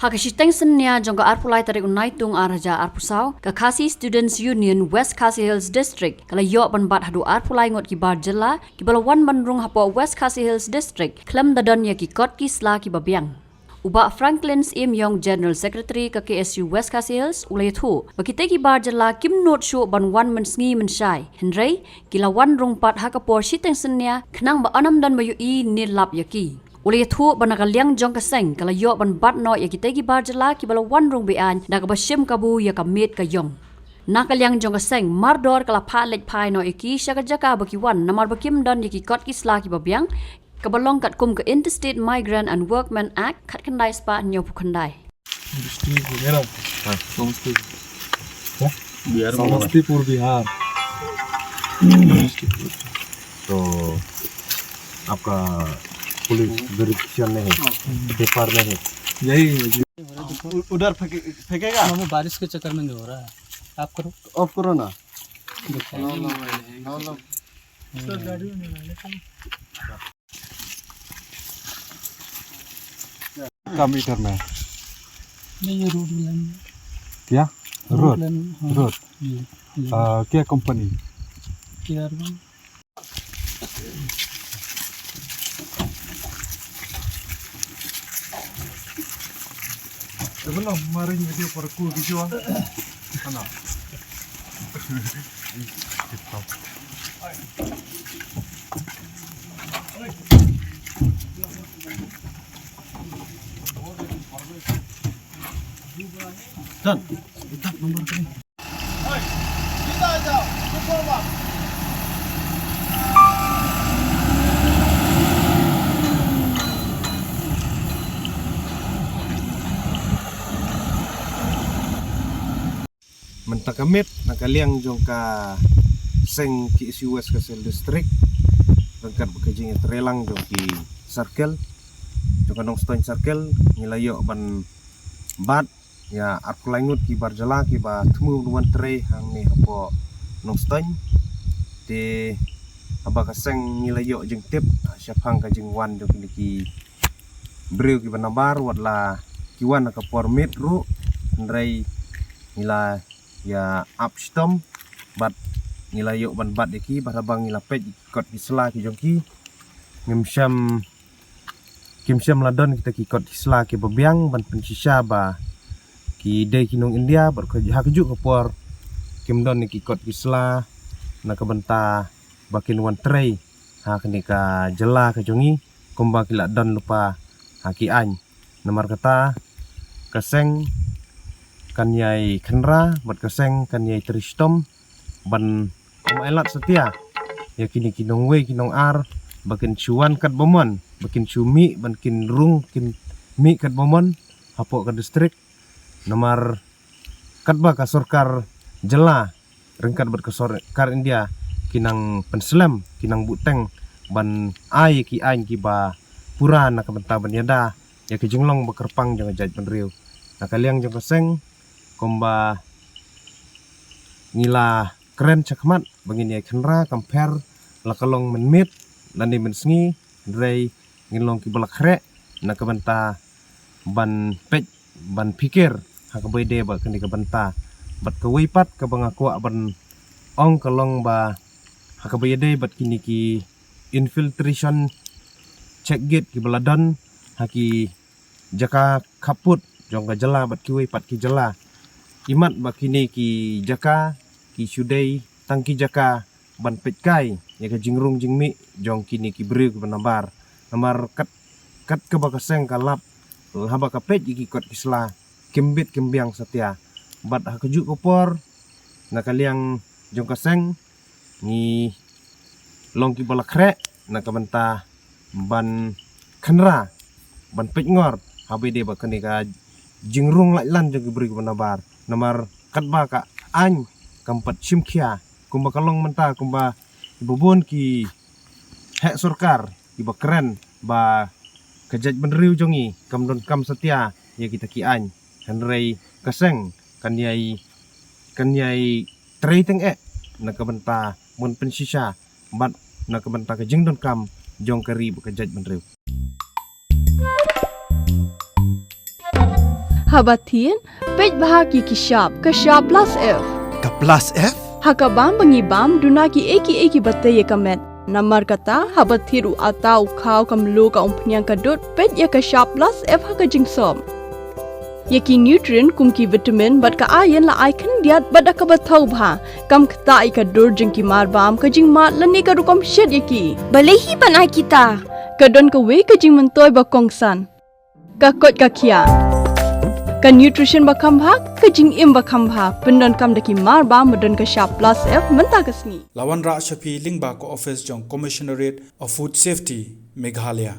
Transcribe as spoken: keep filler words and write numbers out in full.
Ha ka shiteng synnia jong ka arphew lai tarik u Naitung ar hajar arphew saw, ka Khasi Students Union West Khasi Hills District ka la ïoh ban bat haduh arphew lai ngut ki bar jylla kiba la wan ban rung hapoh West Khasi Hills District khlem da don ïa ki kot ki sla kiba biang. U Bah Franklin Syiem Ïong, General Secretary ka K S U West Khasi Hills, u la ïathuh ba kitei ki bar jylla kim nud shuh ban wan mynsngi mynshai, hynrei ki la wan rung pat ha ka por shiteng synnia khnang ba ynnym don ba ïohi ne lap ïa ki. U la ïathuh ba na ka liang jong ka seng ka la ïoh ban bat noh ïa kitei ki bar jylla kiba la wan rung be-aiñ da kaba shim kabu ïa ka miet ka ïong. Na ka liang jong ka seng, mardor ka la phah leit phai noh ïa ki sha ka jaka ba ki wan, namar ba kim don ïa ki kot ki sla kiba biang, kaba long katkum ka Interstate Migrant and Workmen Act khatkhyndai spah hynñiewphew khyndai. District वगैरह। हाँ। समस्तीपुर। क्या? बिहार में। समस्तीपुर, बिहार। तो आपका police verification नहीं है, पेपर नहीं है। यही है। उ-, उधर फेंके-, फेंकेगा? मामू, बारिश के चक्कर में नहीं हो रहा है। आप करो। ऑफ करो ना। कम मीटर में। नहीं, ये रोड लाइन है। क्या? Road road. लाइन, हाँ। रोड। ये, ये। आ, क्या company? KR one. Sebelum kemarin video perku video, ano? Done. Itak nomor kali. Mynta ka miet na ka liang jong ka seng K S U West Khasi Hills District, ryngkat bad ka jingïatreilang jong ki circle, jong ka Nongstoiñ Circle, ngi la ïoh ban bat ïa arphew lai ngut ki bar jylla kiba thmu ban wan trei hangne hapoh Nongstoiñ. Te haba ka seng ngi la ïoh jingtip shaphang ka jingwan jong kine ki briew kiba nabar, wat la ki wan ha ka por miet ruh, hynrei ngi la ïa ap shitom bad ngi la ïoh ban bat ïa ki, bad haba ngi la peit ïa ki kot ki sla ki jong ki, ngim shym, kim shym la don kita ki kot ki sla kiba biang ban pynshisha ba ki dei ki nong India, bad ka, ha kajuh ka por kim don ïa ki kot ki sla na ka bynta ba kin wan trei ha kane ka jylla ka jong ngi kumba ki la don lypa ha ki aiñ. Namar kata ka seng kan ïai khynra bad ka seng kan ïai trei shitom ban kum ai lad satia ïa kine ki nongwei ki nongar ba kin shu wan katba mon, ba kin shu mih, ban kin rung kin mih katba mon hapoh ka district. Namar katba ka sorkar jylla ryngkat bad ka sorkar India ki nang pynslem, ki nang buhteng ban ai ki aiñ kiba pura na ka bynta ban ïada ïa ka jinglong ba kyrpang jong ka jaitbynriew. Na ka liang jong ka seng, kumba ngi la kren shakhmat ba ngin ïai khynra, kam pher la ka long mynmiet lane mynsngi, hynrei ngin long kiba la khreh na ka bynta ban peit, ban phikir ha kaba ïadei bad kane ka bynta. Bad kawei pat kaba nga kwah ban ong ka long ba ha kaba ïadei bad kine ki infiltration check gate kiba la don ha ki jaka khappud jong ka jylla bad kiwei pat ki jylla. Imat ba kine ki jaka ki shu dei tang ki jaka ban peitkai ïa ka jingrung jingmih jong kine ki briew kiba nabar. Namar kat, kat kaba ka seng ka lap, haba ka peit ïa ki kot ki sla, kim bit kim biang satia. Bad ha kajuh ka por, na ka liang jong ka seng, ngi long kiba la khreh na ka bynta ban khynra, ban peitngor ha ba ïadei bad kane ka jingrung laitlan jong ki briew kiba nabar. Namar katba ka aiñ kam pat shim khia, kumba ka long mynta, kumba kiba bun ki heh sorkar kiba kren ba ka jaitbynriew jong ngi kam donkam satia ïa kita ki aiñ. Hynrei ka seng kan ïai, kan ïai trei tyngeh na ka bynta ban pynshisha bad na ka bynta ka jingdonkam jong ka ri bad ka jaitbynriew. Haba thied, peit bha ki ki shap, ka shap plus F. Ka plus F? Ha ka bam ba ngi bam, duna ki ei ki ei ki ba tei ïa ka met. Namar kata, haba thied u ata, u khaw, ka mluh, ka umphniang, ka dud, peit ïa ka shap plus F ha ka jingsop. Ïa ki nutrient kum ki vitamin bad ka iron la ai khyndiat bad da kaba thaw bha. Kam ktah ïa ka dur jong ki marbam, ka jingmad lane ka rukom shet ïa ki. Balei hi ban ai kita? Ka don kawei ka jingmyntoi ba kongsan. Ka koit ka khiah. Ka nutrition ba kham bha, ka jingim ba kham bha. Pyndonkam da ki marbam ba don ka shap plus F mynta ka sngi. La wanrah sha phi lyngba ka office jong Commissionerate of Food Safety, Meghalaya.